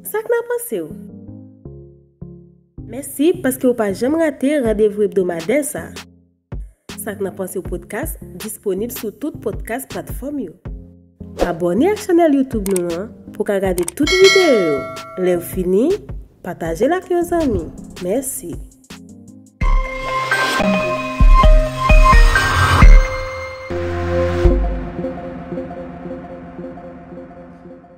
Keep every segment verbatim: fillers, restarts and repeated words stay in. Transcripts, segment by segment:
Sa k nan panse w? Mèsi paske w pa janm rate randevou ebdomadè sa. Sa k nan panse w podcast disponib sou tout podcast platfòm yo. Abòne ak chanèl YouTube nou an pou w ka gade tout videyo yo. Lè w fini, pataje l ak yon zanmi. Mèsi.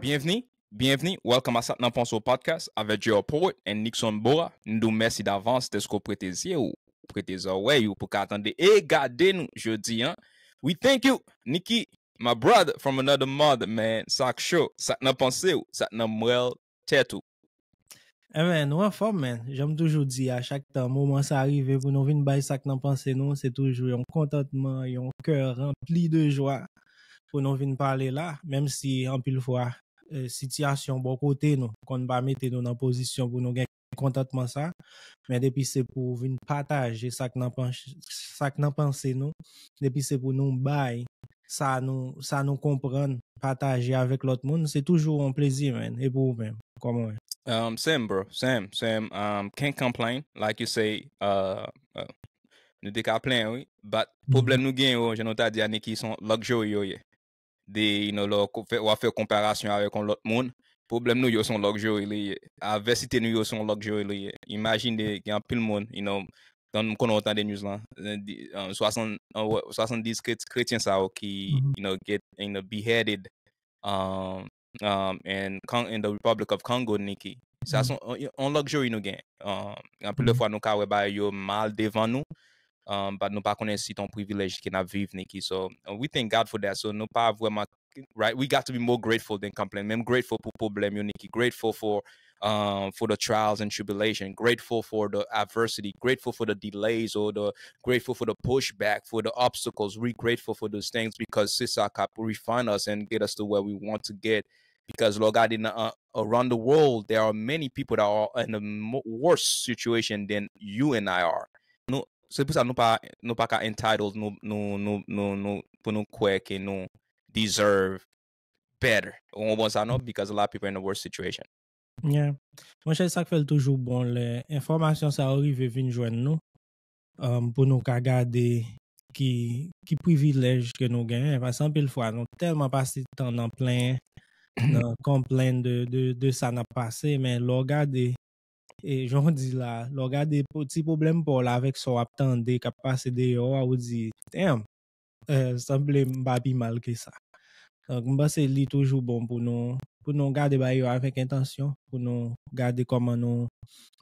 Byenvni, byenvni, welcome a Sa k nan panse w podcast avèk J R Poet and Nixon Boa. Nou di w mèsi davans dèske w prete zye w, prete zòrèy ou pou ka tande e gade nou jodi an. We thank you, Nicky, my brother from another mother, man. Sa k cho, sa k nan panse w, sa k nan mwèl tèt ou. Ebyen, nou anfòm, men. Jan m toujou di a, chak tan moman sa rive pou nou vin bay sa k nan panse nou, se toujou yon kontantman, yon kè ranpli de jwa pou nou vin pale la, menm si anpil fwa, eh, sitiyasyon bò kote nou konn pa mete nou nan pozisyon pou nou gen kontantman sa, men depi se pou vin pataje sa k nan panse, sa k nan panse nou, depi se pou nou bay sa nou, sa nou konprann, pataje avèk lòt moun, se toujou yon plezi, man. E pou ou menm, kòman w ye? Um, same, bro. Same, same. Um, can't complain. Like you say, uh, uh, nou te ka plenyen, wi. But pwoblèm nou gen yo, jan nou ta di a, Nicky, se yon luxury yo ye. De, you know, lè w ap fè konparasyon avèk yon lòt moun, pwoblèm nou yo se yon luxury li ye. Advèsite nou yo se yon luxury li ye. Imajine gen anpil moun, you know, m konnen w tande news lan, swasanndis kretyen sa yo ki, you know, get, you know, beheaded, um, um, in, Con- in the Republic of Congo, Nicky. Sa se yon luxury nou gen. Um, anpil de fwa nou ka wè bagay yo mal devan nou, um, but nou pa konnen si se yon privilèj ke n ap viv, Nicky. So, uh, we thank God for that. So, nou pa vrèman, right, we got to be more grateful than complain. Menm grateful pou pwoblèm yo, Nicky. Grateful for, um, for the trials and tribulation. Grateful for the adversity. Grateful for the delays or the, grateful for the pushback, for the obstacles. We grateful for those things because se sa k ap refine us and get us to where we want to get. Because lè w gade nan, uh, around the world, there are many people that are in a mo- worse situation than you and I are. Nou, se pou sa nou pa, nou pa ka entitled nou, nou, nou, nou, nou, pou nou kwè ke nou deserve better. Ou konprann sa, non? Because a lot of people are in a worse situation. Yeah. Monchè, sa k fè l toujou bon lè enfòmasyon sa yo rive vin jwenn nou, um, pou nou ka gade ki, ki privilèj ke nou genyen. Paske anpil fwa, nou tèlman pase tan nan plenyen, nan konplenn de, de, de sa n ap pase, men lè w gade, e jan w di la, lè w gade ti pwoblèm pa w la avèk sa w ap tande k ap pase deyò a, ou di, damn, eh, sanble m pa pi mal ke sa. Donk, m panse li toujou bon pou nou, pou nou gade bagay yo avèk entansyon, pou nou gade kòman nou,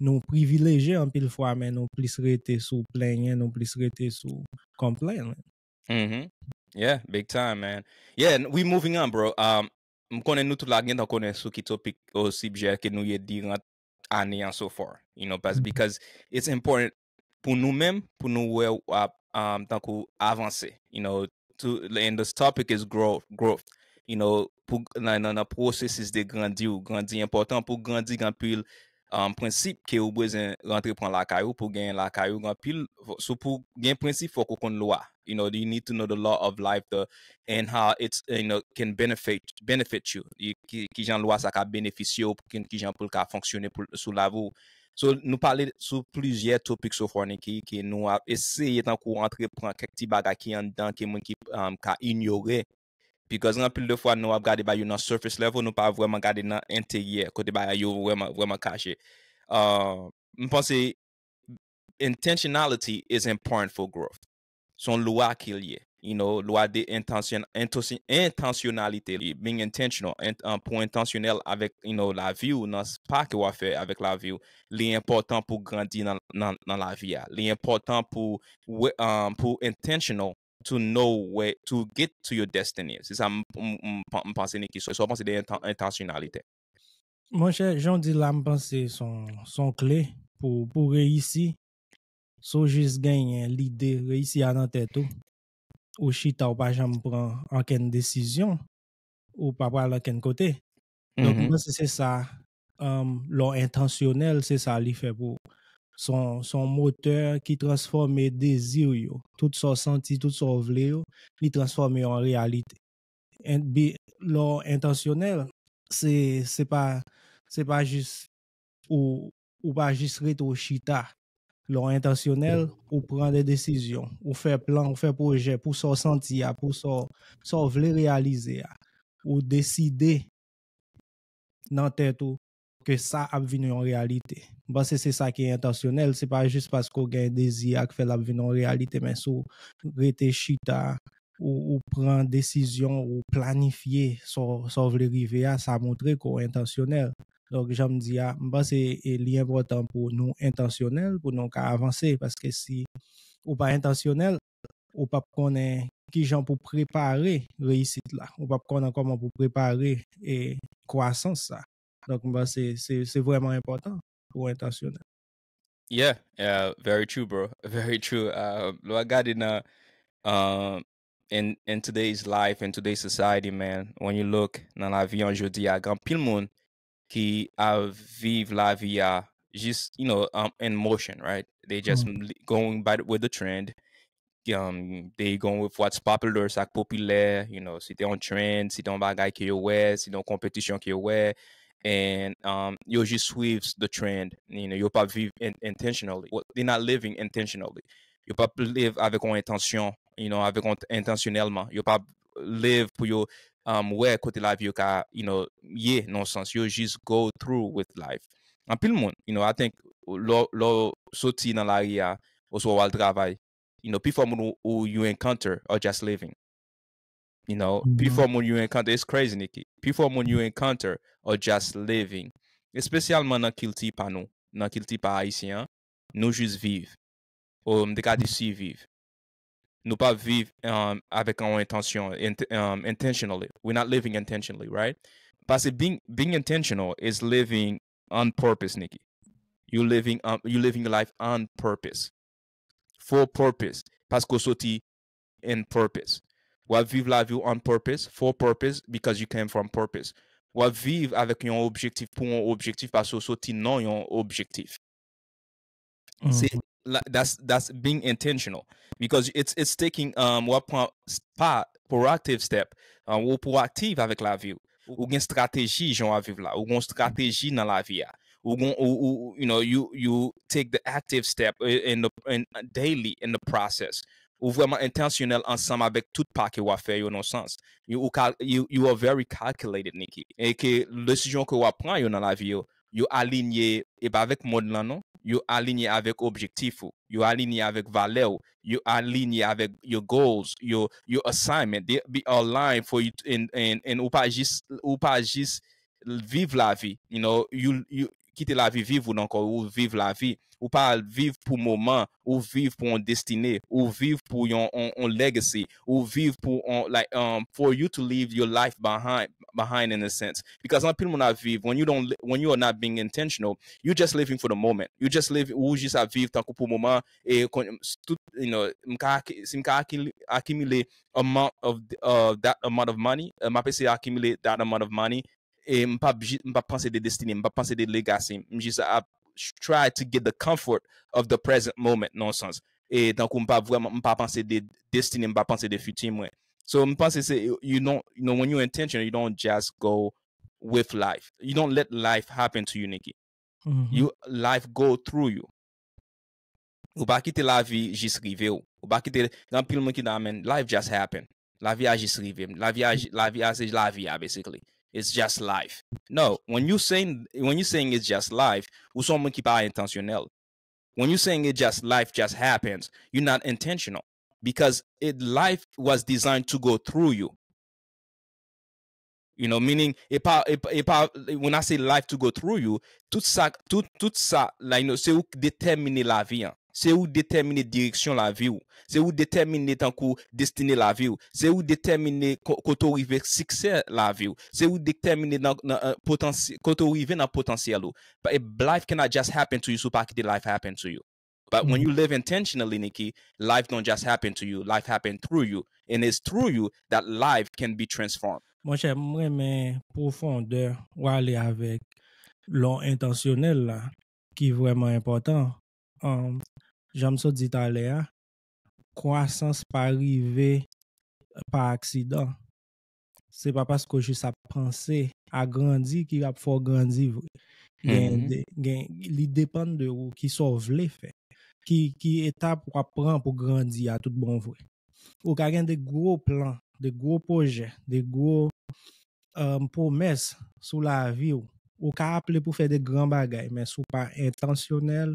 nou privilejye anpil fwa, men nou plis rete sou plenyen, nou plis rete sou konplenn. Mm-hmm. Yeah, big time, man. Yeah, we moving on, bro. Um, m konnen nou tout la gentan konnen sou ki topik o sijè ke nou ye diran ane an so far. You know, pas, because it's important pou nou menm, pou nou wè w ap, um, tankou avanse. You know, to, and this topic is growth, growth. You know, pou nan, nan, nan pwosesis de grandi w, grandi enpòtan. Pou grandi, gen anpil, um, prensip ke ou bezwen rantre pran lakay ou, pou genyen lakay ou, gen anpil, si w pou gen prensip, fòk ou konn lwa. You know, you need to know the law of life, the, and how it's, you know, can benefit, benefit you. Ki, ki jan lwa sa ka benefisye w, ki, ki jan pou l ka fonksyone pou, sou lavi w. So, nou pale sou plizyè topik so far, Nicky, ke nou ap eseye tankou antreprann kèk ti bagay ki anndan, ke moun ki, um, ka inyore. Because anpil de fwa, nou ap gade bagay yo nan surface level, nou pa vrèman gade nan enteryè, kote bagay yo vrèman, vrèman kache. Uh, m panse intentionality is important for growth. Se yon lwa ke l ye. You know, lwa de entansyon, entansyonalite, being intentional, ent, uh, pou entansyonèl avèk, you know, lavi w, nan pa ke w ap fè avèk lavi w. Li enpòtan pou grandi nan, nan, nan lavi a. Li enpòtan pou, um, pou intentional to know where to get to your destiny. Se sa m, m, m, m panse, Nicky. So, sa w panse de entan, entansyonalite? Monchè, jan w di la, m panse se yon, se yon kle pou, pou reyisi. Si w jis genyen lide reyisi a nan tèt ou, ou chita, ou pa janm pran ankenn desizyon, ou pa pral ankenn kote. Donk, m panse se sa, um, lè w entansyonèl, se sa li fè pou ou. Se yon, se yon motè ki transfòme dezi w yo. Tout sa w santi, tout sa w vle yo, li transfòme yo an reyalite. Lè w entansyonèl, se, se pa, Se pa jis ou, ou pa jis rete ou chita. Lè w entansyonèl, ou pran de desizyon, ou fè plan, ou fè pwojè pou sa w santi a, pou sa w, sa w vle reyalize a. Ou deside nan tèt ou ke sa ap vin yon reyalite. M panse se sa ki entansyonèl, se pa jis paske w gen dezi a k fè l ap vin yon reyalite, men si w rete chita, ou, ou pran desizyon, ou planifye sa w, sa w vle rive a, sa montre ke w entansyonèl. Donk, jan m di a, m panse e li enpòtan pou nou entansyonèl, pou nou ka avanse, paske si ou pa entansyonèl, ou p ap konnen kijan pou prepare reyisit la. Ou p ap konnen kòman pou prepare e kwasans sa. Donk, m panse se, se vrèman enpòtan pou w entansyonèl. Yeah, yeah, very true, bro. Very true. Uh, lè w gade nan uh, in, in today's life, in today's society, man, when you look nan lavi an jodi a, gen anpil moun ki ap viv lavi a just, you know, um, in motion, right? They just li- going by the, with the trend. Um, they going with what's popular, sa k popilè, you know, si te yon trend, si te yon bagay ke yo wè, si te yon konpetisyon ke yo wè, and um, yo just suiv the trend, you know, yo pa viv in, intentionally. Well, they're not living intentionally. Yo pa live avèk yon entansyon, you know, avèk yon entansyonèlman. Yo pa live pou yo um, wè kote lavi yo ka, you know, ye nan sans. Yo just go through with life. Anpil moun, you know, I think lè w soti nan lari a, oswa w al travay, you know, pifò moun ou, ou you encounter are just living. You know, pifò moun you encounter, it's crazy, Nikki. Pifò moun you encounter are just living. Espesyalman nan kilti pa nou, nan kilti pa ayisyen an, nou jis viv. Ou m te ka di siviv. Nou pa viv um, avèk yon entansyon, int, um, intentionally. We're not living intentionally, right? Paske being, being intentional is living on purpose, Nikki. You living, um, you living your life on purpose. For purpose. Paske w soti in purpose. W ap viv lavi w on purpose, for purpose, because you came from purpose. W ap viv avèk yon objektif, pou yon objektif, paske w soti nan yon objektif. Se la, that's, that's being intentional, because it's, it's taking, um, w ap pran pa proactive step, um, ou proaktif avèk lavi w. Ou gen strateji jan w ap viv la, ou gen strateji nan lavi a. Ou gen, ou, ou, you know, you, you take the active step in the, in daily in the process. Ou vrèman entansyonèl ansanm avèk tout pa ke w ap fè yo nan sans. You, ou cal, you, you are very calculated, Nikki. E ke desizyon ke w ap pran yo nan lavi yo, yo alinye, e pa avèk mond lan non, yo alinye avèk objektif ou, yo alinye avèk valè ou, yo alinye avèk your goals, your, your assignment, they be aligned for you to, and, and, and ou pa jis, ou pa jis viv lavi, you know, you, you kite lavi viv ou nan kò ou, viv lavi. Ou pa viv pou moman, ou viv pou yon destine, ou viv pou yon, yon, yon legacy, ou viv pou yon, like, um, for you to leave your life behind, behind in a sense. Because anpil moun ap viv, when you don't, when you are not being intentional, you just living for the moment. You just live, ou jis ap viv tankou pou moman, e tout, you know, m ka, si m ka akimile amount of uh, that amount of money, uh, m ap eseye akimile that amount of money, e m p ap m p ap panse de destiny, m p ap panse de legacy, m jis ap try to get the comfort of the present moment nan sans. E tankou m pa vrèman, m pa panse de destiny, m pa panse de future mwen. So m panse se, you don't, you know, when you intentional, you don't just go with life. You don't let life happen to you, Nikki. Mm -hmm. You, life go through you. Ou pa kite lavi jis rive w. Ou pa kite, gen anpil moun ki nan men, life just happen. Lavi a jis rive m. Lavi a, lavi a se lavi a, basically. It's just life. No, when you saying, when you saying it's just life, ou se yon moun ki pa entansyonèl. When you saying it just, life just happens, you're not intentional. Because it, life was designed to go through you. You know, meaning, e pa, e pa, e pa, when I say life to go through you, tout sa, tout, tout sa, like, you know, se ou k detèmine lavi an. Se ou k detèmine direksyon lavi w. Se ou k detèmine tankou destine lavi w. Se ou k detèmine kote w rive, siksè lavi w. Se ou k detèmine nan, nan, euh, potansi-, kote w rive nan potansyèl ou. But life cannot just happen to you, si w pa kite life happen to you. But when you live intentionally, Nikki, life don't just happen to you. Life happen through you. And it's through you that life can be transformed. Monchè, m renmen pwofondè w ale avèk lè w entansyonèl la, ki vrèman enpòtan. Um, jan m sot di talè a, kwasans pa rive pa aksidan. Se pa paske w jis ap panse a grandi ki ap fè w grandi vre. Gen, de- gen, li depann de ou, ki sa w vle fè. Ki, ki etap w ap pran pou grandi a tout bon vre. Ou ka gen de gwo plan, de gwo pwojè, de gwo um, pwomès sou lavi w. Ou ka aple pou fè de gran bagay, men si w pa entansyonèl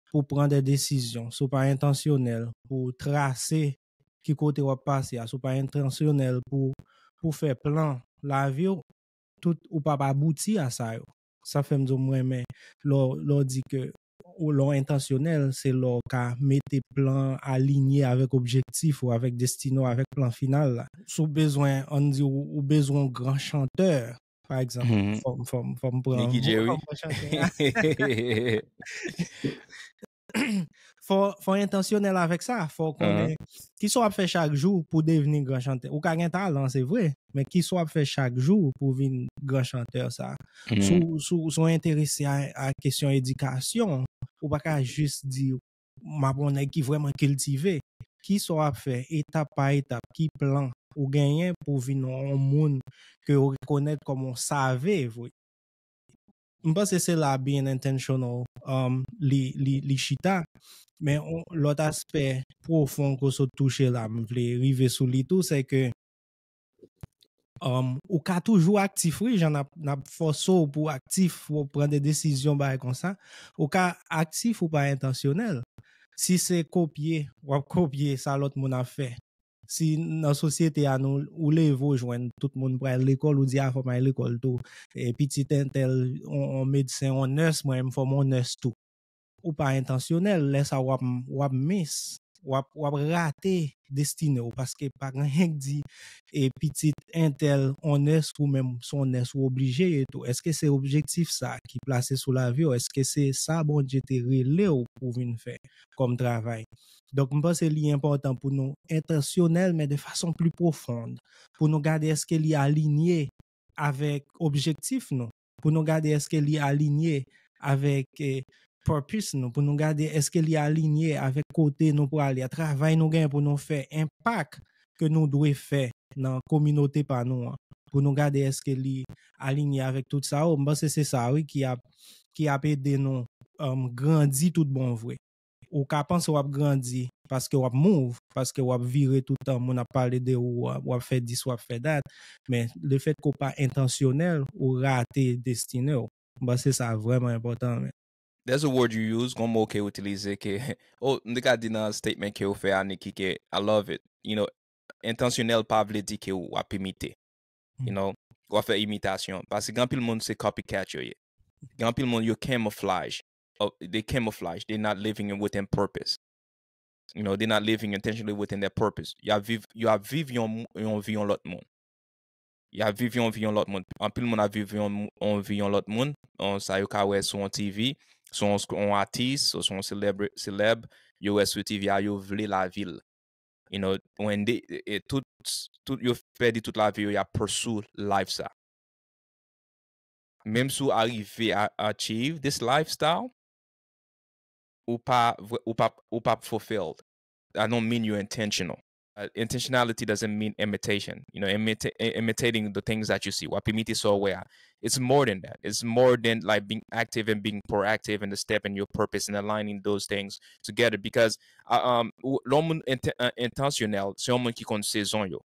pou pran de desizyon, si w pa entansyonèl pou trase ki kote w ap pase a, si w pa entansyonèl pou, pou fè plan lavi w, tout ou p ap abouti a sa yo. Sa fè m di w m renmen lè w, lè w di ke ou lè w entansyonèl, se lè w ka mete plan alinye avèk objektif ou, avèk destine w, avèk plan final la. Si w bezwen, ann di, ou, ou bezwen yon gran chantè, pa egzanp, fò m, fò m, fò m pran Nicky Jerry. Fò, fò entansyonèl avèk sa, fò konnen ki sa w ap fè chak jou pou devni gran chantè. Ou ka gen talan, se vre, men ki sa w ap fè chak jou pou vin gran chantè sa. Si w- si w- si w enterese a, a kesyon edikasyon, ou pa ka jis di, m ap yon nèg ki vrèman kiltive. Ki sa w ap fè etap pa etap? Ki plan ou genyen pou vin yon moun ke yo rekonèt kòm yon save vre? M panse se la being intentional um, li, li, li chita. Men yon lòt aspè pwofon ke w sot touche la, m vle rive sou li tou, se ke um, ou ka toujou aktif, wi, jan n ap, n ap fòse w pou aktif, pou w pran de desizyon, bagay konsa. Ou ka aktif ou pa entansyonèl. Si se kopye, w ap kopye sa lòt moun ap fè. Si nan sosyete a nou, ou leve w jwenn tout moun pral lekòl, ou di a fò m al lekòl tou. E pitit entèl, on, on medsen, on nès, mwen menm fò m on nès tou. Ou pa entansyonèl, lè sa w ap, w ap miss, w ap, w ap rate destine w, paske pa gen anyen k di e pitit entèl on nès ou menm se on nès ou oblije ye tou. Èske se objektif sa ki plase sou lavi w? Èske se sa Bondye te rele w pou vin fè kòm travay? Donk, m panse li enpòtan pou nou entansyonèl, men de fason pli pwofond, pou nou gade èske li alinye avèk objektif nou, pou nou gade èske li alinye avèk eh, purpose nou, pou nou gade èske li alinye avèk kote nou prale a, travay nou gen pou nou fè, enpak ke nou dwe fè nan kominote pa nou an, pou nou gade èske li alinye avèk tout sa yo. M panse se sa, wi, ki ap, ki ap ede nou um, grandi tout bon vre. Ou ka panse w ap grandi paske w ap move, paske w ap vire toutan, moun ap pale de ou, w ap fè dis, w ap fè dat, men lefètke w pa entansyonèl, ou rate destine w. M panse sa vrèman enpòtan, men. There's a word you use, gon mo ke w itilize ke, oh, m te ka di nan statement ke w fè a, Nicky, ke I love it. You know, entansyonèl pa vle di ke w ap imite. You know, w ap fè imitasyon. Paske gen anpil moun se copycat yo ye. Gen anpil moun yo camouflage. Oh, they camouflage. They not living within purpose. You know, they not living intentionally within their purpose. Y ap viv, y ap viv yon, yon vi yon lòt moun. Y ap viv yon vi yon lòt moun. Anpil moun ap viv yon, yon vi yon lòt moun. On, sa yo ka wè sou yon T V, sou yon, yon atis, sou yon selèb, selèb, yo wè sou T V a, yo vle lavi l. You know, when they, e tout, tout, yo pèdi tout lavi yo, y ap pursue life sa. Menm si w arive a achieve this lifestyle, ou pa, ou pa, ou pa fulfilled. I don't mean you're intentional. Uh, intentionality doesn't mean imitation. You know, imita- imitating the things that you see. W ap imite sa w wè a. It's more than that. It's more than like being active and being proactive and the step in your purpose and aligning those things together. Because uh, um, lè yon moun entansiyonèl, se yon moun ki konn sezon yo.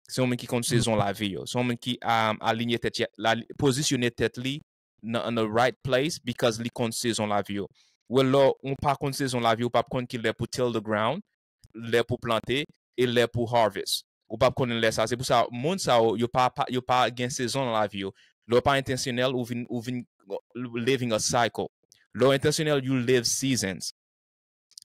Se yon moun ki konn sezon lavi yo. Se yon moun ki um, alinye tèt, pozisyone tèt li nan the right place because li konn sezon lavi yo. Well, lè ou pa konn sezon lavi, ou p ap konn ki lè pou till the ground, lè pou plante, e lè pou harvest. Ou p ap konnen lè sa. Se pou sa, moun sa yo, yo pa, pa, yo pa gen sezon nan lavi yo. Lè w pa entansyonèl, ou vin, ou vin living a cycle. Lè w entansyonèl, you live seasons.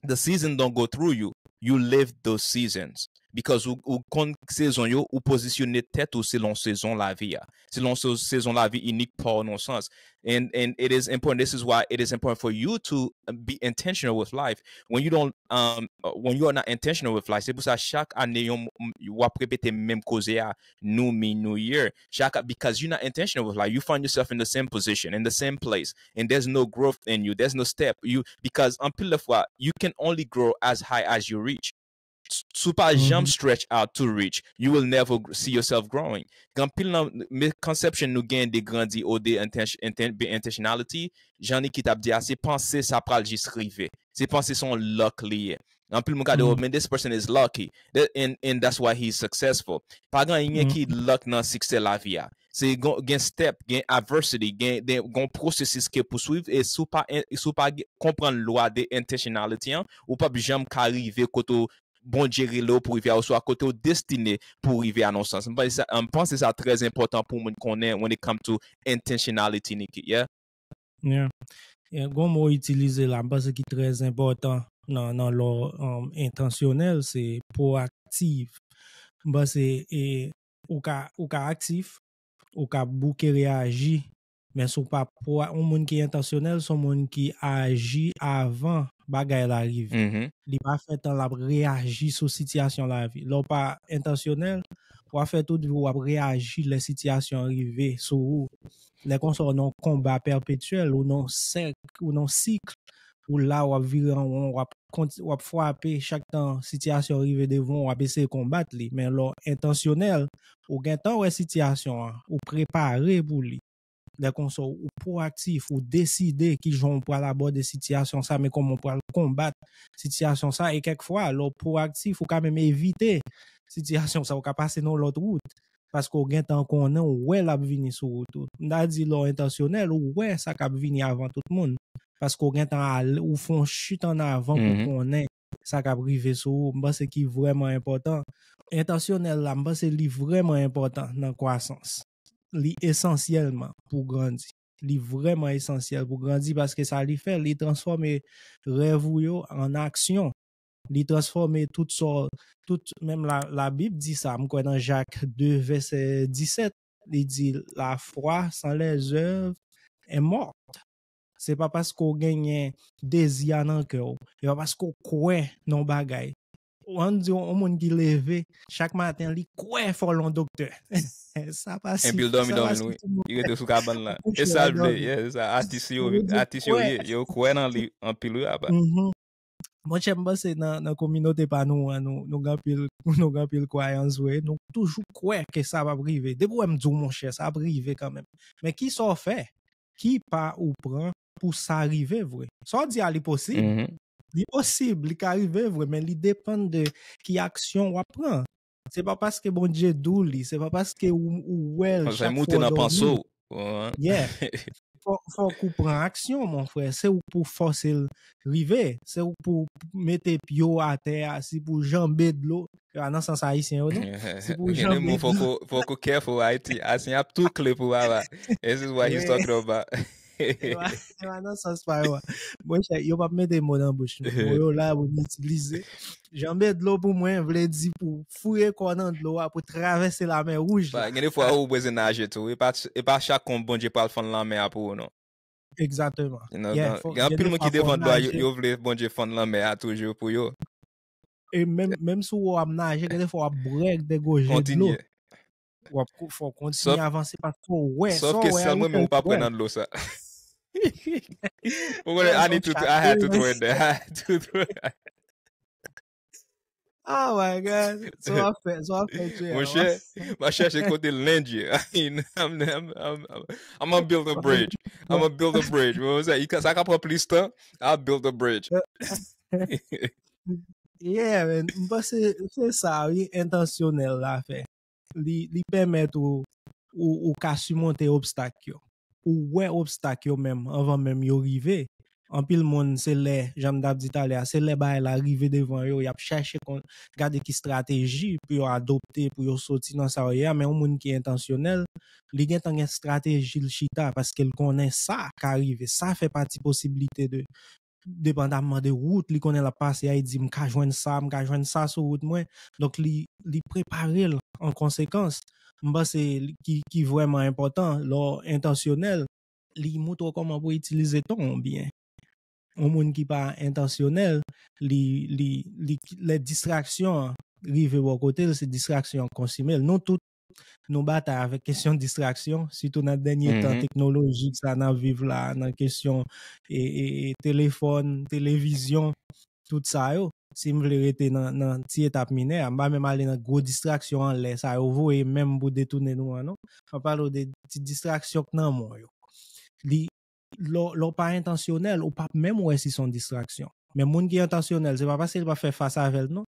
The season don't go through you. You live those seasons. Because ou, ou konn sezon yo, ou pozisyone tèt ou selon sezon lavi a. Selon sezon lavi inik pa w nan sans. And, and it is important. This is why it is important for you to be intentional with life. When you don't, um, when you are not intentional with life, se pou sa chak ane yon, w ap repete menm koze a, new me, new year. Chak, because you're not intentional with life, you find yourself in the same position, in the same place, and there's no growth in you, there's no step. You, because anpil de fwa, you can only grow as high as you reach. Si w pa janm stretch out to reach, you will never gr- see yourself growing. Gen anpil nan misconception nou gen de grandi ou de intention, inten, be intentionality, jan Niki t ap di a, se panse sa pral jis rive. Se panse se yon luck li ye. Anpil moun ka di, oh, man, this person is lucky. That, and, and that's why he's successful. Pa gen anyen ki luck nan siksè lavi a. Se gon- gen step, gen adversity, gen, gen, gon pwosesis ke pou swiv, e si w pa, si w pa gen- konprann lwa de intentionality an, ou p ap janm ka rive kote w Bondye rele w pou rive a, oswa kote w destine pou rive a nan yon sans. M panse sa, m panse sa trè enpòtan pou moun konnen when it come to intentionality, Niki. Yeah. Yeah. Yeah, gon mo itilize la, m panse ki trè enpòtan nan, nan lè w um, entansyonèl, se pwoaktif. M panse e, ou, ka, ou ka aktif, ou ka bouke reyaji, men si w pa pwa, yon moun ki entansyonèl, se yon moun ki aji avan bagay la rive. Li pa fè tan l ap reyaji sou sitiyasyon lavi. Lè w pa entansyonèl, w ap fè tout vi w ap reyaji lè sitiyasyon an rive sou ou. Lè konsa w nan yon konba pèpetyèl, ou nan yon sèk, ou nan yon sik, ou la w ap vire an won, w ap, konti- w ap frape chak tan sitiyasyon rive devan w, w ap eseye konbat li. Men lè w entansyonèl, ou gentan wè sitiyasyon an, ou prepare pou li. Lè konsa, ou pwoaktif, ou deside kijan w pral abòde sitiyasyon sa, men kòman w pral konbat sitiyasyon sa. E kèk fwa, lè w pwoaktif, ou ka menm evite sitiyasyon sa, ou ka pase nan yon lòt wout. Paske w gentan konnen, w wè l ap vini sou wout ou. M ta di lè w entansyonèl, ou wè sa k ap vini avan tout moun. Paske w gentan ale, ou fè yon chit ann avan pou konnen sa k ap rive sou ou. M panse ki vrèman enpòtan. Entansyonèl la, m panse li vrèman enpòtan nan kwasans. Li esansyèlman pou grandi. Li vrèman esansyèl pou grandi paske sa li fè, li transfòme rèv ou yo an aksyon. Li transfòme tout sa, tout, menm la, Labib di sa, m kwè nan Jak de vèsè disèt, li di, la foi sans les œuvres est morte. Se pa paske w genyen dezi a nan kè w, se pa paske w kwè nan yon bagay. Ann di yon moun ki leve chak maten, li kwè fò l yon doktè. Sa pa si. Epi l dòmi, dòmi, wi. Li rete sou kabann la. E sa l vle, yeah, se sa. Atis yo, atis yo ye. Yo kwè nan li anpil, wi, apa. Monchè, m panse nan, nan kominote pa nou an, nou, nou gen anpil, nou gen anpil kwayans vre. Nou toujou kwè ke sa p ap rive. Depi w wè m di w, monchè, sa ap rive kanmenm. Men kisa w fè? Ki pa ou pran pou sa rive vre? Sa w di a, li posib. Li posib, li ka rive vre, men li depann de ki aksyon w ap pran. Se pa paske Bondye di w li, se pa paske ou, ou wè l chak fwa w dòmi. Yeah. Fò, fòk ou pran aksyon, mon frè. Se ou pou fòse l rive. Se ou pou mete pye w atè a, si pou janbe dlo. Se pa nan sans ayisyen yo, non. Si pou janbe dlo. Fòk ou, fòk ou careful, Ayiti. Ayisyen ap tou kle pou baba. This is what he's talking about. Se pa nan sans pa yo a. Monchè, yo p ap mete mo nan bouch nou. Mo yo la pou n itilize. Janbe dlo pou mwen vle di pou fouye kò w nan dlo a, pou travèse Lamè Wouj la. Gen de fwa ou bezwen naje tou. E pa, e pa chak kon Bondye pral fann lanmè a pou ou, non. Egzakteman. Gen anpil moun ki devan dlo a, yo, yo vle Bondye fann lanmè a toujou pou yo. E menm, menm si w ap naje, gen de fwa w ap bwè, degòje dlo. W ap, fò w kontinye avanse paske w wè. Sòf ke sèl mwen menm ou pa pran nan dlo sa. Ou konnen, I need to, I had to throw it there. I had to throw it. Oh my God. Sa w ap fè, sa w ap fè, Monchè, m ap chèche kote lend ye. I'm, I'm, I'm, I'm, I'm gonna build a bridge. I'm gonna build a bridge. Ou wè sa, sa ka pran plis tan. I'll build a bridge. Yeah, man. M panse se sa, wi, entansyonèl la fè. Li, li pèmèt ou, ou, ou ka simonte obstak yo. Ou wè obstak yo menm anvan menm yo rive. Anpil moun, se lè, jan m t ap di talè a, se lè bagay la rive devan yo, y ap chèche kon, gade ki estrateji pou yo adopte, pou yo soti nan sa yo ye a. Men yon moun ki entansyonèl, li gentan gen estrateji l chita paske l konnen sa ka rive. Sa fè pati posiblite de, depandamman de wout li konnen l ap pase a, li di, "M ka jwenn sa, m ka jwenn sa sou wout mwen." Donk, li, li prepare l an konsekans. M panse li, ki, ki vrèman enpòtan, lè w entansyonèl, li montre w kòman pou w itilize tan w byen. Yon moun ki pa entansyonèl, li, li, li, lè distraksyon an rive bò kote l, se distraksyon an konsime l. Nou tout, nou batay avèk kesyon distraksyon, sitou nan dènye tan teknolojik sa n ap viv la, nan kesyon e, e, e, telefòn, televizyon, tout sa yo. si m vle rete nan, nan ti etap minè a, m pa menm ale nan gwo distraksyon anlè sa yo voye menm pou detounen nou an, non. M ap pale w de ti distraksyon k nan men w yo. Li, lè w, lè w pa entansyonèl, ou p ap menm wè si se yon distraksyon. Men moun ki entansyonèl, se pa paske l pa fè fas avè l, non.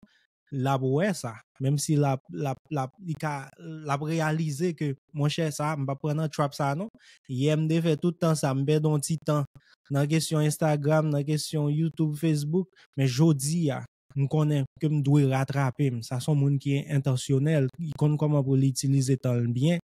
L ap wè sa. Menm si l ap, l ap, l ap, li ka, l ap reyalize ke, monchè, sa, m p ap pran nan trap sa, non. Yè, m te fè tout tan sa, m pèdi yon ti tan nan kesyon Instagram, nan kesyon YouTube, Facebook, men jodi a, m konnen ke m dwe ratrape m. Sa se yon moun ki entansyonèl, li konn kòman pou li itilize tan l byen,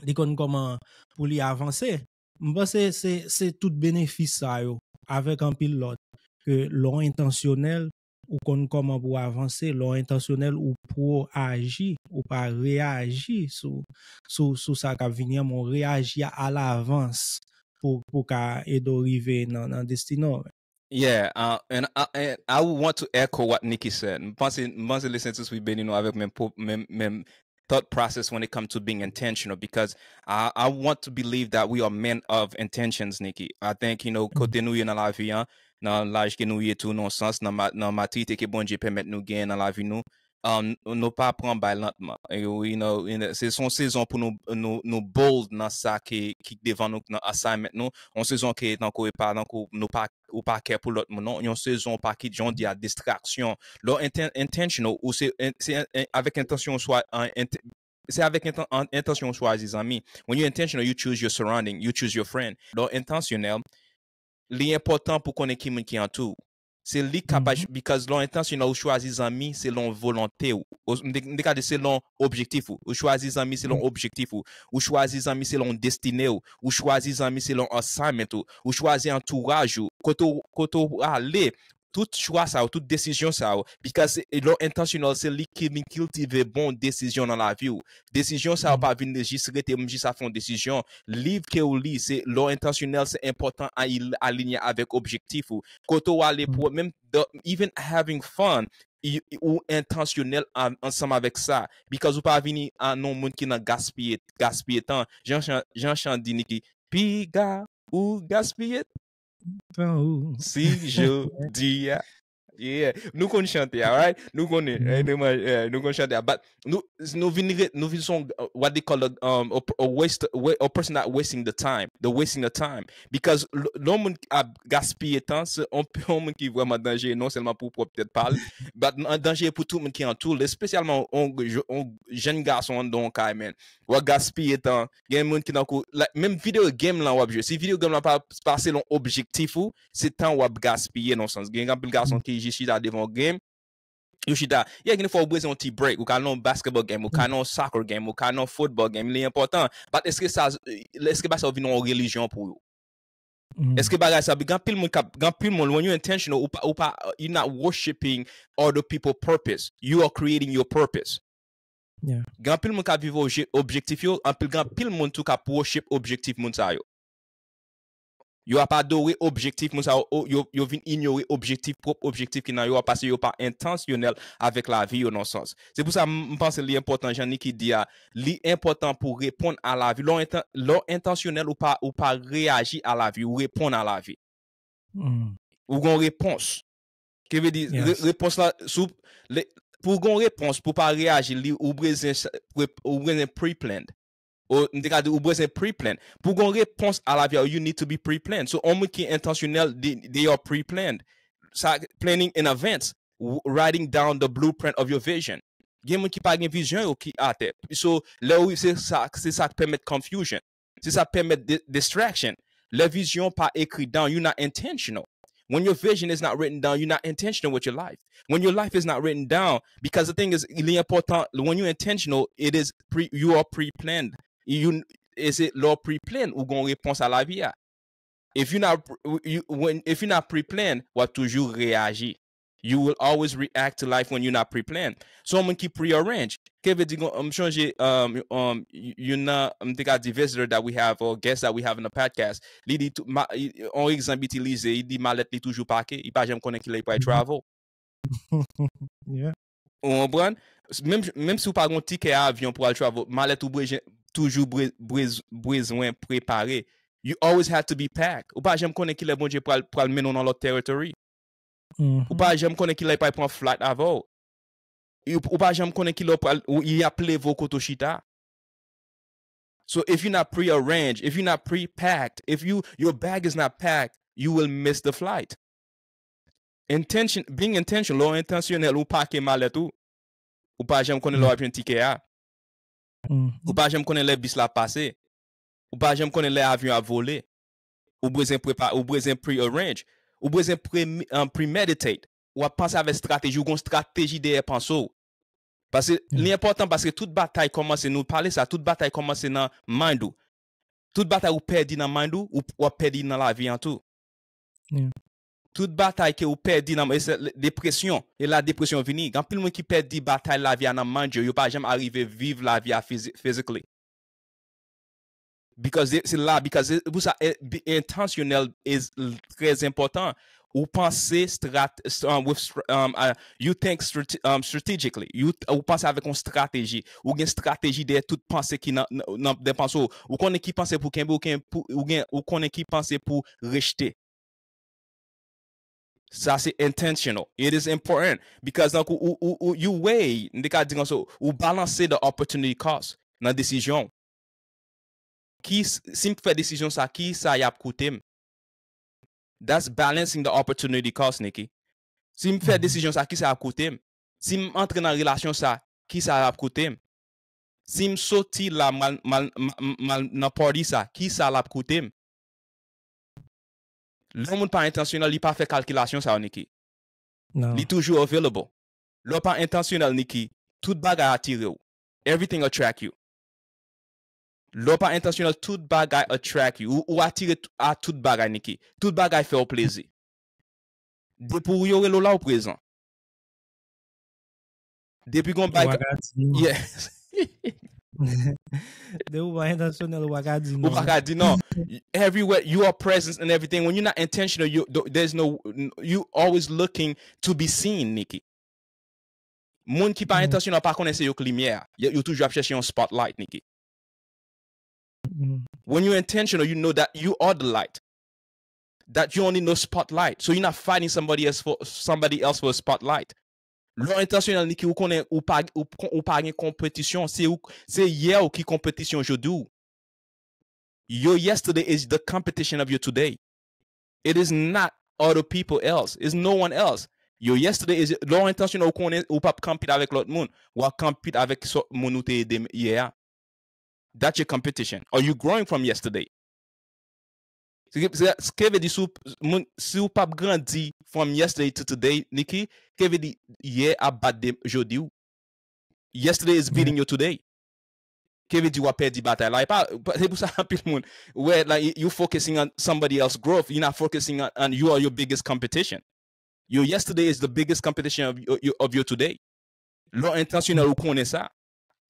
li konn kòman pou li avanse. M panse se, se tout benefis sa yo, avèk anpil lòt, ke lè w entansyonèl, ou konn kòman pou w avanse, lè w entansyonèl, ou pwo aji, ou pa reyaji sou, sou, sou sa k ap vini an, men w reyaji alavans pou, pou ka ede w rive nan, nan destine w. Yeah, uh, and, I, and I would want to echo what Nikki said. M panse, m panse le Sentespri beni nou avèk menm, menm, menm thought process when it comes to being intentional, because I, I want to believe that we are men of intentions, Nikki. I think, you know, kote nou ye nan lavi an, nan laj ke nou ye tou, nan sans, nan, nan matirite ke Bondye pèmèt nou genyen nan lavi nou, um, nou pa pran bay lantman. You know, se yon sezon pou nou, nou, nou bold nan sa ki, ki devan nou, nan assignment nou. Yon sezon ke tankou e pa, tankou nou pa ou pa kè pou lòt moun, non. Yon sezon ou pa kit, jan w di a, distraksyon. Lè w intentional, ou se, se avèk entansyon ou chwa, se avèk entansyon ou chwazi zanmi. When you intentional, you choose your surrounding, you choose your friend. Lè w entansyonèl, li enpòtan pou konnen ki moun ki antoure w. Se li k ap, because lè w entansyonèl, ou chwazi zanmi selon volonte w. M te ka di selon objektif ou. Ou chwazi zanmi selon objektif ou. Ou chwazi zanmi selon destine w. Ou chwazi zanmi selon assignment ou. Ou chwazi antouraj ou. Kote w, kote w ale. Tout chwa sa yo, tout desizyon sa yo. Because lè w entansyonèl, se li ki vin kiltive bon desizyon nan lavi w. Desizyon sa yo pa vin de jis rete, m jis ap fè yon desizyon. Liv ke w li, se lè w entansyonèl, se enpòtan a alinye avèk objektif ou. Kote w ale pou menm, even having fun, ou entansyonèl ansanm avèk sa. Because ou pa vini a non moun ki nan gaspiye, gaspiye tan. Jan Chan di, Nikki, piga ou gaspiye tan ou. Si jodi a. Yeah. Nou konn chante a, right? Nou konnen, nou konn chante a. But nou, nou vin, nou vin son, what they call a, um, a, a waste, a person not wasting the time. The wasting the time. Because lè yon moun ap gaspiye tan, se yon moun ki vrèman danjere, non sèlman pou pwòp tèt pa l, but danjere pou tout moun ki antoure l, espesyalman yon jèn gason anndan yon kay, man. W ap gaspiye tan. Gen moun ki tankou, like, menm video game lan w ap jwe. Si video game lan pa, pa selon objektif ou, se tan w ap gaspiye nan sans. Gen anpil gason ki jis chita devan yon game, yo chita. Yeah, gen fwa ou bezwen yon ti break. Ou ka nan yon basketball game, ou ka nan yon soccer game, ou ka nan yon football game. Li enpòtan. But èske sa, èske bagay sa yo vin yon relijyon pou ou? Èske bagay sa, gen anpil moun k ap, gen anpil moun, when you intentional, ou pa, ou pa, you not worshiping other people purpose. You are creating your purpose. Gen anpil moun k ap viv objektif yo, anpil, gen anpil moun tou k ap worship objektif moun sa yo. Yo ap adore objektif moun sa yo, yo, yo vin inyore objektif, pwòp objektif ki nan yo a, paske yo pa entansyonèl avèk lavi yo nan sans. Se pou sa m panse li enpòtan, jan Nikki di a, li enpòtan pou reponn a lavi. Lè w entansyonèl, ou pa, ou pa reyaji a lavi, ou reponn a lavi. Ou gon repons. Ki vle di, repons la, sou, pou gon repons, pou pa reyaji, li, ou bezwen, ou bezwen pre-planned. Ou, m te ka di, ou bezwen pre-plan. Pou gon repons a lavi a, you need to be pre-planned. So, yon moun ki entansyonèl, they, they are pre-planned. Sa, planning in advance, writing down the blueprint of your vision. Gen moun ki pa gen vizyon yo ki atè. So, lè ou, se sa, se sa k pèmèt confusion. Se sa k pèmèt distraction. Lè vizyon pa ekri down, you not intentional. When your vision is not written down, you're not intentional with your life. When your life is not written down, because the thing is, li enpòtan, when you're intentional, it is pre, you are pre-planned. You, e se lè w pre-plan, ou gon repons a lavi a. If you not, you, when, if you not pre-plan, w ap toujou reyaji. You will always react to life when you're not pre-plan. So, yon moun ki pre-arrange. Ke vle di, m chonje, um, um, youn nan, m te ka di visitor that we have, or guest that we have in the podcast. Li di, yon egzanp itilize, li di malèt li toujou pake, li pa janm konnen kilè li pral travel. Ou konprann? Menm, menm si w pa gon tikè avyon pou al travel, malèt ou bezwen, toujou bezwen prepare. You always have to be packed. Ou pa janm konnen kilè Bondye pral, pral mennen w nan lòt territory. Ou pa janm konnen kilè y pral pran flight avè w. Ou, ou pa janm konnen kilè w pral, ou, y ap leve w kote w chita. So if you're not pre-arranged, if you're not pre-packed, if you your bag is not packed, you will miss the flight. Intention, being intentional, lè w entansyonèl, ou pake malèt ou. Ou pa janm konnen lè w ap jwenn tikè a. Ou pa janm konnen lè bis la ap pase. Ou pa janm konnen lè avyon ap vole. Ou bezwen prepa, ou bezwen pre-arrange. Ou bezwen pre, um, premeditate. W ap panse avèk estrateji, ou gon estrateji dèyè panse w. Paske li enpòtan, paske tout batay kòmanse, nou pale sa, tout batay kòmanse nan mind ou. Tout batay ou pèdi nan mind ou, ou, w ap pèdi nan lavi an tou. Tout batay ke ou pèdi nan, e se depresyon, e la depresyon vini. Gen anpil moun ki pèdi batay lavi a nan mind yo, yo pa janm arive viv lavi a fizi-, physically. Because they, se la, because se pou sa, eh, be intentional is l-, trè enpòtan. Ou panse strat-, s-, um, with str-, um, uh, you think strate-, um, strategically. You, ou panse avèk yon estrateji. Ou gen estrateji dèyè tout panse ki nan, nan, nan, nan panse w. Ou konnen ki panse pou kenbe, ou ken-, pou, ou gen, ou konnen ki panse pou rejte. Sa se intentional. It is important. Because, like, ou, ou, ou, ou, you weigh, m te ka di konsa, ou balanse the opportunity cost nan desizyon. Ki, s-, si m fè desizyon sa, ki sa y ap koute m? That's balancing the opportunity cost, Nikki. Si m fè desizyon sa, ki sa y ap koute m? Si m antre nan relasyon sa, ki sa y ap koute m? Si m soti la, m al, m al, m, m, m al nan party sa, ki sa l ap koute m? Lè yon moun pa intentional, li pa fè kalkilasyon sa yo, Nikki. Li toujou available. Lè w pa intentional, Nikki, tout bagay atire w. Everything attract you. Lè w pa intentional, tout bagay attract you. Ou, ou atire t-, a tout bagay, Nikki. Tout bagay fè w plezi. Depi w yo rele w la, ou prezan. Depi gon bagay. Ou pa ka di non. Yes. Depi w pa intentional, ou pa ka di non. Ou pa ka di non. Everywhere you are present and everything. When you're not intentional, you, there's no, you always looking to be seen, Nikki. Moun ki pa intentional pa konnen se yo k limyè a. Yo, yo toujou ap chèche yon spotlight, Nikki. When you're intentional, you know that you are the light. That you don't need no spotlight. So you're not fighting somebody else for, somebody else for a spotlight. Lè w intentional, Nikki, ou konnen ou pa, ou, ou pa gen konpetisyon. Se ou, se yè ou ki konpetisyon jodi w. Your yesterday is the competition of your today. It is not other people else. It's no one else. Your yesterday is, lè w intentional, ou konnen ou p ap compete avèk lòt moun. W ap compete avèk sòt moun ou te ede yè a. That's your competition. Are you growing from yesterday? Se, se, se ke vle di si w, moun, si w p ap grandi from yesterday to today, Nikki, ke vle di yè ap bat de jodi w. Yesterday is beating you today. Ke vle di w ap pèdi batay la. E pa, pa, se pou sa anpil moun. Wè, like, you focusing on somebody else's growth. You're not focusing on, on you are your biggest competition. Your yesterday is the biggest competition of, of, of your today. Lè w intentional, ou konnen sa.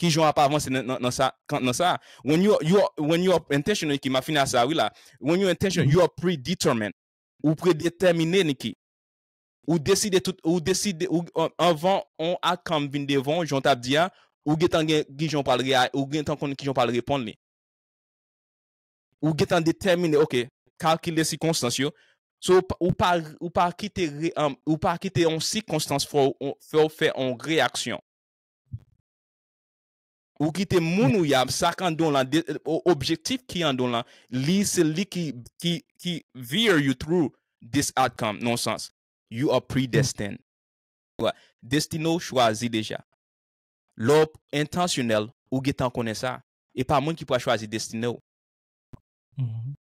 Kijan w ap avanse nan, nan, nan sa, kan, nan sa. When you, you are, when you are intentional, Nikki, m ap fini a sa, wi la. When you intentional, you are predetermined. Ou predetèmine, Nikki. Ou deside tout, ou deside, ou, an-, anvan on outcome vin devan w, jan w t ap di a, ou gentan gen kijan w pral reya-, ou gentan konn kijan w pral reponn li. Ou gentan detèmine, ok, kalkile sikonstans yo. So, ou pa, ou pa, ou pa kite re-, um, ou pa kite yon sikonstans fè w, fè w fè yon reyaksyon. Ou kite moun ou ye a, sa k anndan w lan, de, o-, objektif ki anndan w lan, li, se li ki, ki, ki veer you through this outcome, nan sans. You are predestined. Wè. Destine w chwazi deja. Lè w entansyonèl, ou gentan konnen sa. E pa moun ki pral chwazi destine w.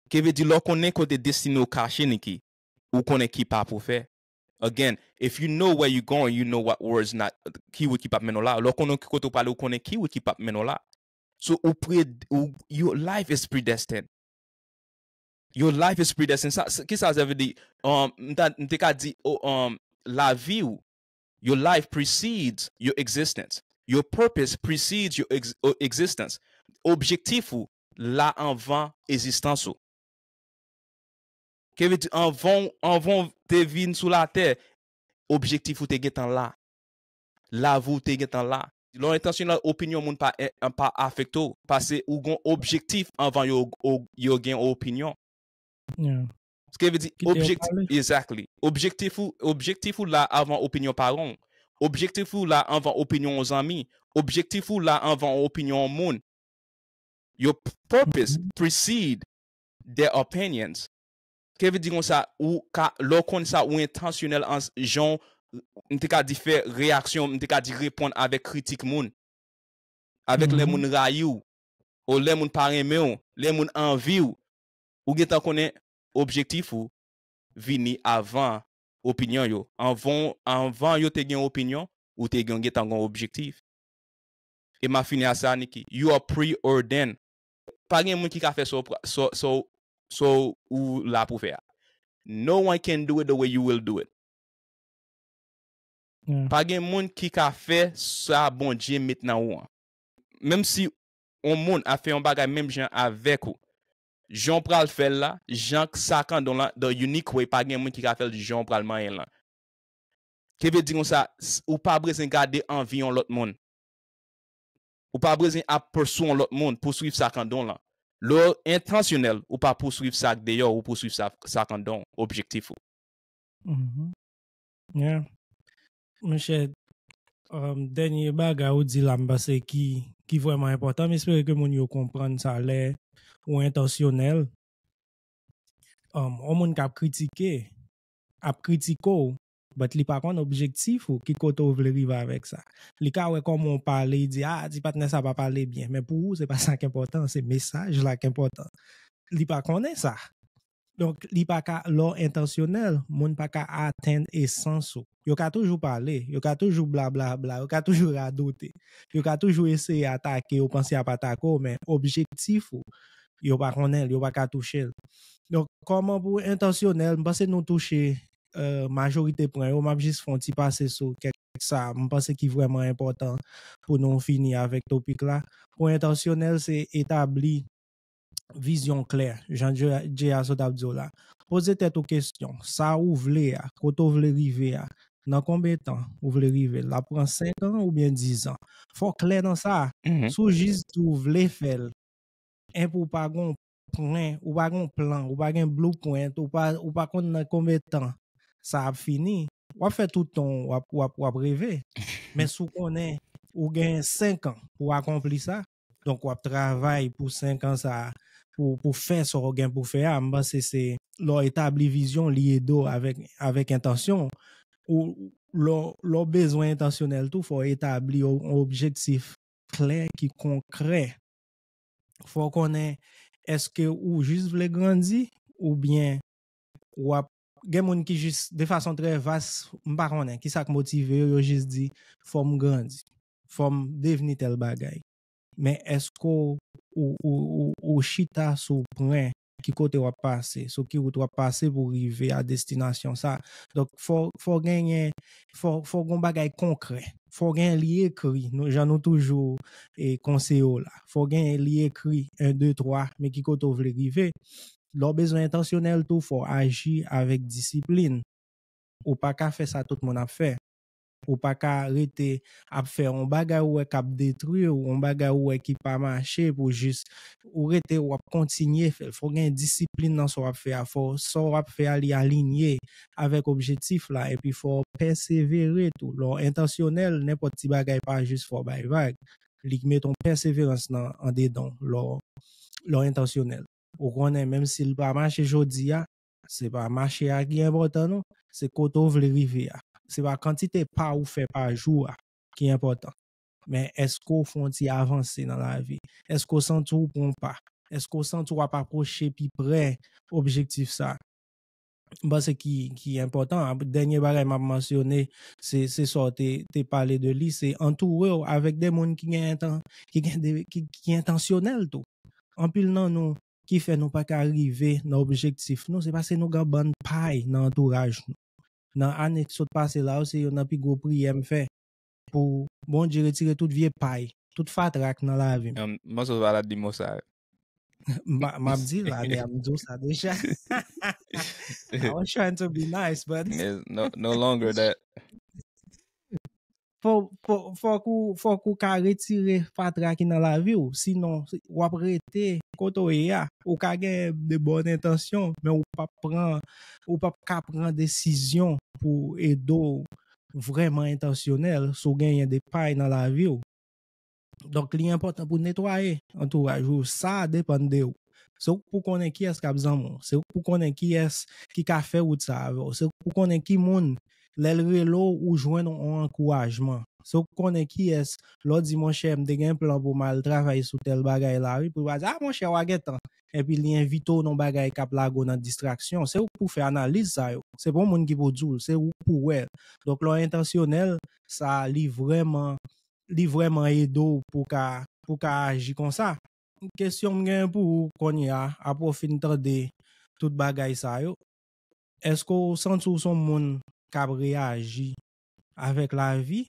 Ke vle di, lè w konnen kote destine w kache, Niki, ou konnen ki pa pou fè. Again, if you know where you going, you know what words not, ki wout ki p ap mennen w la. Lè w konnen ki kote w prale, ou konnen ki wout ki p ap mennen w la. So, ou pre-, ou, your life is predestined. Your life is predestined. Sa, sa, ki sa, sa vle di? Um, m ta, m te ka di, oh, um, lavi w, your life precedes your existence. Your purpose precedes your ex-, uh, existence. Objektif ou la anvan egzistans ou. Ke vle di, anvan, anvan w te vin sou latè, objektif ou te gentan la. Lavi w te gentan la. Lè w entansyonèl, opinyon moun pa, pa afekte w, paske ou gon objektif anvan yo, yo, yo gen opinyon. Yeah. Sa vle di, objektif, exactly. Objektif ou, objektif ou la anvan opinyon paran w. Objektif ou la anvan opinyon yon zanmi. Objektif ou la anvan opinyon yon moun. Your purpose precede their opinions. Sa vle di konsa, ou ka, lè w konn sa, ou entansyonèl an jan, m te ka di, fè reyaksyon, m te ka di, reponn avèk kritik moun, avèk lè moun rayi w, ou lè moun pa renmen w, lè moun anvi w, ou gentan konnen objektif ou vini avan opinyon yo. Anvan, anvan yo te gen opinyon, ou te gen, gentan gen objektif. E m a fini a sa, Niki. You are preordained. Pa gen moun ki ka fè sa w pra- sa- sa w- sa w- ou la pou fè a. No one can do it the way you will do it. Pa gen moun ki ka fè sa Bondye met nan ou an. Menm si yon moun ap fè yon bagay menm jan avèk ou, jan w pral fè l la, jan k sa k anndan w lan, the unique way, pa gen moun ki ka fè l jan w pral manyen l lan. Sa vle di konsa, ou pa bezwen gade anvi yon lòt moun. Ou pa bezwen ap pèsou yon lòt moun pou swiv sa k anndan w lan. Lè w entansyonèl, ou pa pou swiv sa k deyò, ou pou swiv sa, sa k anndan w, objektif ou. Yeah. Monchè, um, dènye bagay ou di la, m panse ki, ki vrèman enpòtan. M espere ke moun yo konprann sa lè ou entansyonèl. Um, yon moun k ap kritike, ap kritike w, but li pa konn objektif ou, ki kote w vle rive avèk sa. Li ka wè kòman w pale, li di, ah, ti patnè sa pa pale byen. Men pou ou, se pa sa k enpòtan, se mesaj la k enpòtan. Li pa konnen sa. Donk, li pa ka, lè w entansyonèl, moun pa ka atenn esans ou. Yo ka toujou pale, yo ka toujou blablabla, yo ka toujou radote, yo ka toujou eseye atake, yo panse y ap atake w, men objektif ou, yo pa konnen l, yo pa ka touche l. Donk, kòman pou entansyonèl, m panse nou touche euh, majorite pwen yo, m ap jis fè yon ti pase sou kèk sa m panse ki vrèman enpòtan pou nou fini avèk topik la. Pou entansyonèl, se etabli vizyon klè, jan Jay a sot ap di w la. Poze tèt ou kesyon, sa ou vle a, kote w vle rive a, nan konbyen tan ou vle rive? L ap pran senk an oubyen diz an? Fò w klè nan sa. Si w jis di w vle fè l, enpi w pa gon pwen, ou pa gon plan, ou pa gen blueprint, ou pa, ou pa konn nan konbyen tan sa ap fini, w ap fè tout tan w ap, w ap, w ap reve. Men si w konnen ou gen senk an pou w akonpli sa, donk w ap travay pou senk an sa a, pou, pou fè sa w gen pou fè a, m panse se lè w etabli vizyon, li ede w avèk, avèk entansyon. Ou, lè w, lè w bezwen entansyonèl tou, fò w etabli yon, yon objektif klè ki konkrè. Fò w konnen èske ou jis vle grandi oubyen w ap gen moun ki jis de fason trè vas, m pa konnen kisa k motive yo, yo jis di fò m grandi, fò m devni tèl bagay. Men èske w, ou, ou, ou, ou chita sou pwen ki kote w ap pase, sou ki wout w ap pase pou w rive a destinasyon sa? Donk fò, fò genyen, fò, fò gon bagay konkrè. Fò genyen li ekri, nou, jan nou toujou e, konseye w la. Fò genyen li ekri en, de, twa, men ki kote w vle rive. Lè w bezwen entansyonèl tou, fò w aji avèk disiplin. Ou pa ka fè sa tout moun ap fè. Ou pa ka rete ap fè yon bagay ou wè k ap detwi w, yon bagay ou wè ki pa mache pou jis ou rete w ap kontinye fè l. Fò w gen disiplin nan sa w ap fè a. Fò sa w ap fè a li alinye avèk objektif la. Epi fò w pèsevere tou. Lè w entansyonèl, nenpòt ti bagay pa jis fè w bay vag. Li mete yon pèseverans nan andedan w lè w, lè w entansyonèl. Ou konnen, menm si l pa mache jodi a, se pa mache a ki enpòtan non, se kote w vle rive a. Se pa kantite pa ou fè pa jou a ki enpòtan. Men èske w fè yon ti avanse nan lavi? Èske w santi w pran pa? Èske w santi w ap apwoche pi pre objektif sa? M panse ki, ki enpòtan. Dènye bagay m ap mansyone, se, se sa w te, te pale de li, se antoure w avèk de moun ki gen entan-, ki gen de, ki, ki entansyonèl tou. Anpil nan nou ki fè nou pa ka rive nan objektif nou, se paske nou gen bann pay nan antouraj nou. Nan ane ki sot pase la yo, se youn nan pi gwo priyè m fè pou Bondye retire tout vye pay, tout fatra k nan lavi m. Um, Mwen sot pa la di mo sa. M pa- m ap di l ane a, m di w sa deja. I was trying to be nice, but It's no, no longer that. Fò, fò, fòk ou, fòk ou ka retire fatra ki nan lavi w. Sinon, w ap rete kote w ye a. Ou ka gen de bòn entansyon, men ou p ap pran, ou p ap ka pran desizyon pou ede w vrèman entansyonèl si w genyen de pay nan lavi w. Donk, li enpòtan pou netwaye antouraj ou. Sa depann de ou. Se ou k pou konnen kiyès k ap zanmi w. Se ou k pou konnen kiyès ki ka fè wout sa avè w. Se ou k pou konnen ki moun, lè l rele w, ou jwenn yon ankourajman. Se ou k konnen kiyès, lè w di, monchè, m te gen plan pou m al travay sou tèl bagay la, wi, pou l pa di, a, monchè, w a gen tan. Epi li envite w nan bagay k ap lage w nan distraksyon. Se ou k pou fè analiz sa yo. Se pa yon moun ki pou di w, se ou k pou wè. Donk, lè w entansyonèl, sa, li vrèman, li vrèman ede w pou ka, pou ka aji konsa. Kesyon m gen pou ou kounye a, apre w fin tande tout bagay sa yo, èske w santi w se yon moun k ap reyaji avèk lavi,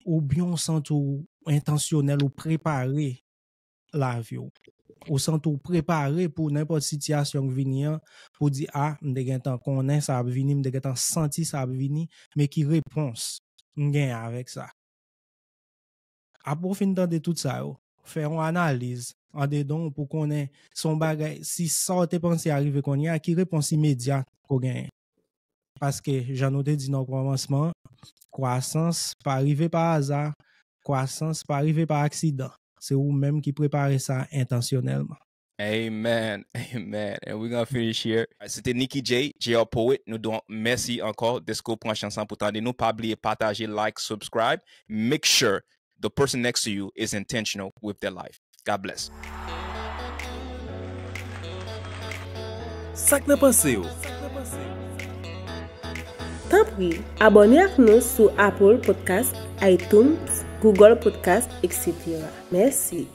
oubyen w santi w entansyonèl, ou prepare lavi w? Ou santi w prepare pou nenpòt sitiyasyon k vini an, pou di, a, m te gentan konnen sa ap vini, m te gentan santi sa ap vini, men ki repons m genyen avèk sa? Apre w fin tande tout sa yo, fè yon analiz andedan w pou konnen si yon bagay, si sa w te panse a rive kounye a, ki repons imedya ke w genyen. Paske, jan nou te di nan kòmansman an, kwasans pa rive pa aza, kwasans pa rive pa aksidan. Se ou menm ki prepare sa entansyonèlman. Amen. Amen. And we're gonna finish here. Se te Nicky Jay, J R Poet. Nou di w mèsi ankò dèske w pran chans lan pou tande nou. Pa bliye pataje, like, subscribe. Make sure the person next to you is intentional with their life. God bless. Sa k nan panse w? Tanpri, abòne ak nou sou Apple Podcast, iTunes, Google Podcast, et cetera. Mèsi.